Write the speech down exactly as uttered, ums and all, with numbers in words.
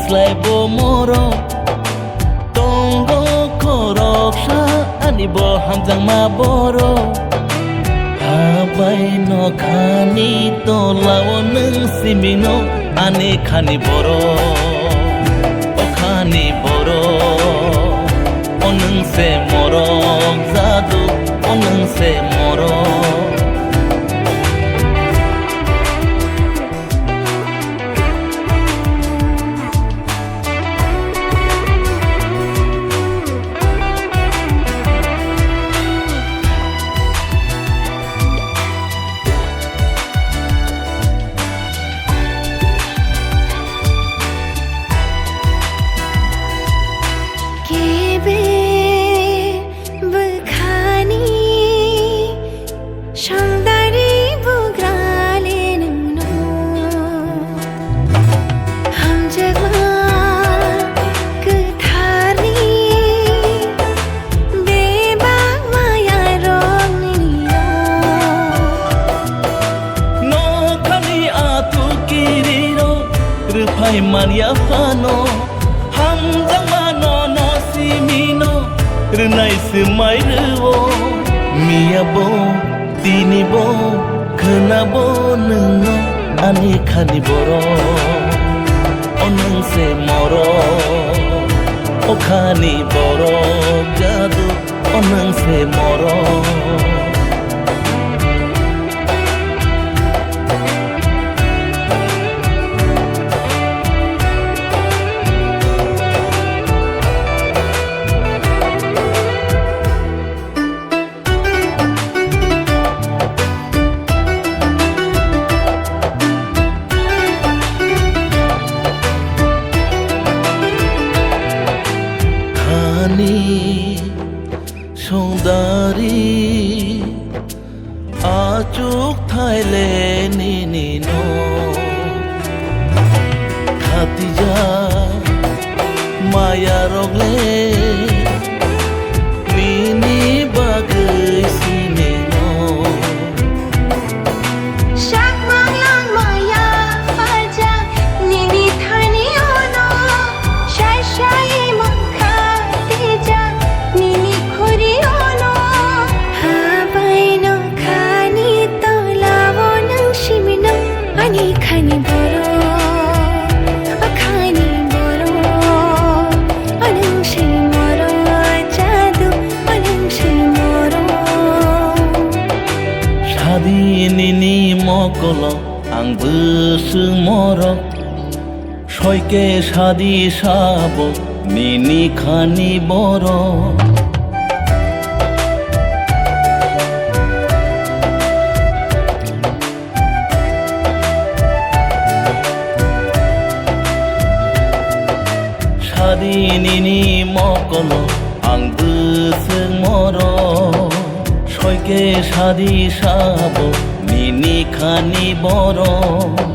Slai bo moro tongo khoroksa ani bo hamjakma boro. Habai nokhani tolao nwng simino ani khani boro, o khani boro, o nwng se morok jadu, o nwng se morok. Kebe bwkhani songdari bugrale nwngno hamjakma kwtharni bebak mayarokni nokhani atu kirirok rwphai manya phano. Hamjakma nono simino rwnai swmai rwo. Miya bo, tini bo, khwna bo nwngno ani khani borok. O nwng se morok, o khani borok jadu, o nwng se morok. Khani songdari achuk thaile nini no khatijak maya rok le nini bagwi sini no. Sakmang langmaya phaljak nini thani ono, sai sai mankha tijak nini khuri ono. Habai nokhani tolao nwng simino ani khani borok, o khani borok, o nwng simoro jadu, o nwng simoro. Sadi nini mokolo ang bwswk morok, soike sadi sabo nini khani borok. Sadi nini mokolo ang bwswk morok, soike sadi sabo nini khani borok.